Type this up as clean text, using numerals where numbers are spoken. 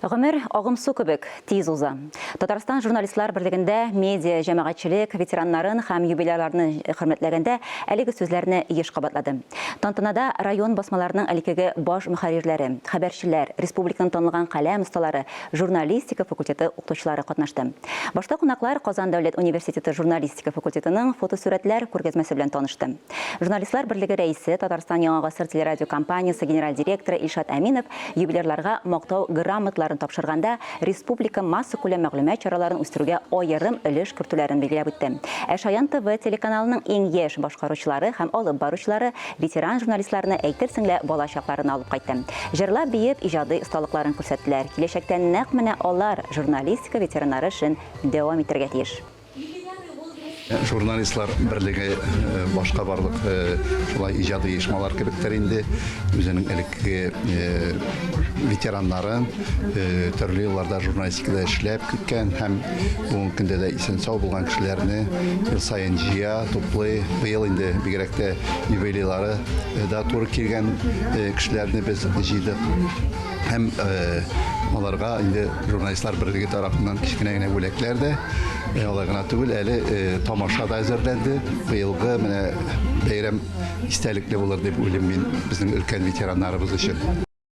Гомер агым су кебек тиз уза. Татарстан журналистлар берлегендә медиа җәмәгатьчелек ветераннарын һәм юбилярларны хөрмәтләгәндә әлеге сүзләрне еш кабатлады. Тантанада район басмаларының элеккеге баш мөхәррирләре, хәбәрчеләр, республиканың танылган каләм осталары, журналистика факультеты укытучылары катнашты. Башта кунаклар Казан дәүләт университеты журналистика факультетының фотосурәтләр күргәзмәсе белән танышты. Журналистлар берлеге рәисе, Татарстан Яңа гасыр телерадиокомпаниясе генераль директоры Илшат Әминов юбилярларга Мактау грамоталарын тапшырганда республика массакүләм мәгълүмат чараларын үстерүгә аерым өлеш кертүләрен билгеләп үтте. Ә Шаян ТВ телеканалының иң яшь башкаручылары һәм алып баручылары ветеран журналистларны әйтерсең лә бала чакларына алып кайтты. Җырлап-биеп, иҗади осталыкларын күрсәттеләр. Киләчәктә нәкъ менә алар журналистика ветераннары эшен дәвам итәргә тиеш. Журналистлар берлеге башка барлык шулай иҗади оешмалар кебектер инде, үзенең элеккеге ветераннарын, төрле елларда журналистикада эшләп киткән һәм бүгенге көндә дә исән-сау булган кешеләрне ел саен җыя, туплый. Быел инде бигрәк тә юбилейлары да туры килгән кешеләрне без җыйдык. Һәм аларга инде журналистлар берлеге тарафыннан кечкенә генә бүләкләр дә, алай гына түгел, әле тамаша да әзерләнде. Быелгы менә бәйрәм истәлекле булыр дип уйлыйм мин безнең өлкән ветераннарыбыз өчен.